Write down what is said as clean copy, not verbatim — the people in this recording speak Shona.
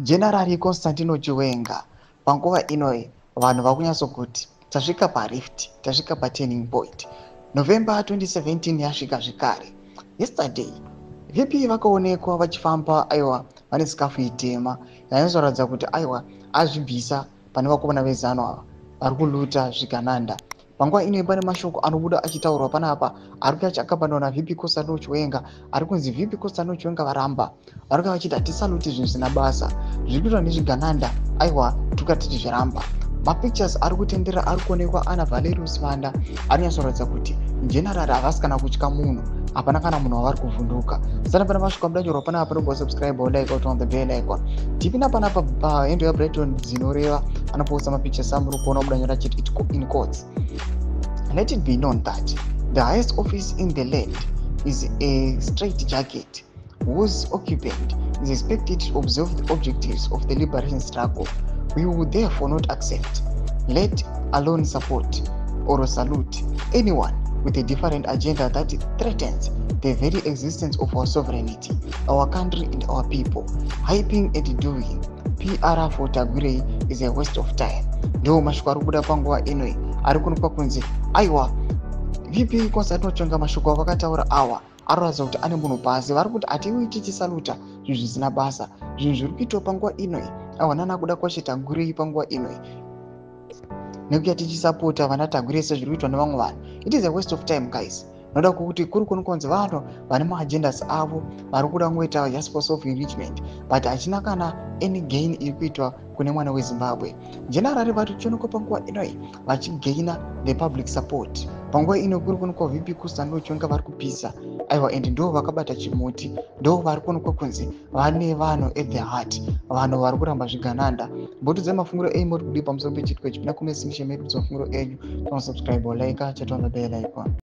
General Constantino Chiwenga, panguva inoyi vanhu vakunyatsokuti tasvika parift, tasvika paturning point. November 2017 yasvika zvekare. Yesterday VP vakaonekwa vachifamba, aiwa, vane sikafu itema yanyatsoratidza kuti, aiwa, azvibvisa pane vakomana veZANU ava vari kuluta zvigananda. Panguva ino pane mashoko anobuda achitaurwa panapa ari kuya achiakapandwa naVP Constantino Chiwenga, ari kunzi VP Constantino Chiwenga varamba, vari kuya vachiti hatisaluti zvinhu zvisina basa zviri kuitwa nezvigananda. Aiwa, tuka tichizviramba. Mapictures ari kutenderera ari kuonekwa ana Valerius Vanda ari kunyatsoratidza kuti general havasi kana kutya munhu, hapana kana munhu wavari kuvhunduka. Sana pane mashoko amudanyorwa panapa, panobva subscribe, like, on the bell icon. Tipinda panapa pahandle yaBrighton Dzinoreva, anoposta mapictures amuri kuona mudanyora achiti, in quotes, "Let it be known that the highest office in the land is a straight jacket whose occupant is expected to observe the objectives of the liberation struggle. We will therefore not accept, let alone support or salute, anyone with a different agenda that threatens the very existence of our sovereignty, our country and our people. Hyping and doing PR for Tagwirei is a waste of time." Ndo mashoko ari kubuda panguva inoi ari kuonekwa kunzi, aiwa, VP Constantino Chiwenga mashoko avakataura awa aroratidza kuti ane munhu pasi. Vari kuti hatiwi tichisaluta zvinhu zvisina basa, zvinhu zviri kuitwa panguva inoi, aiwa, nana kuda kwashe Tagwirei panguva inoi, nekuya tichisapota vana Tagwirei sezviri kuitwa nevamwe vanhu. It is a waste of time, guys, noda kwekuti kuri kuonekwa vanhu vane maagendas avo vari kuda kungoita just for self enrichment, but hachina kana any gain iri kuitwa kune mwana weZimbabwe. General vari kuchionekwa panguva inoi vachigaina the public support. Panguva ino kuri kuonekwa VP Constantino Chiwenga vari kupisa, aiwa, and ndo vakabata chimuti, ndo vari kuonekwa kunzi vane vanhu at the heart, vanhu vari kuramba zvigananda. Mbotudzai mafungiro enyu, moti kudii pamusoro pechitiko ichi? Pinda comment section medu, mafungiro enyu. Subscribe, like, turn on the bell icon.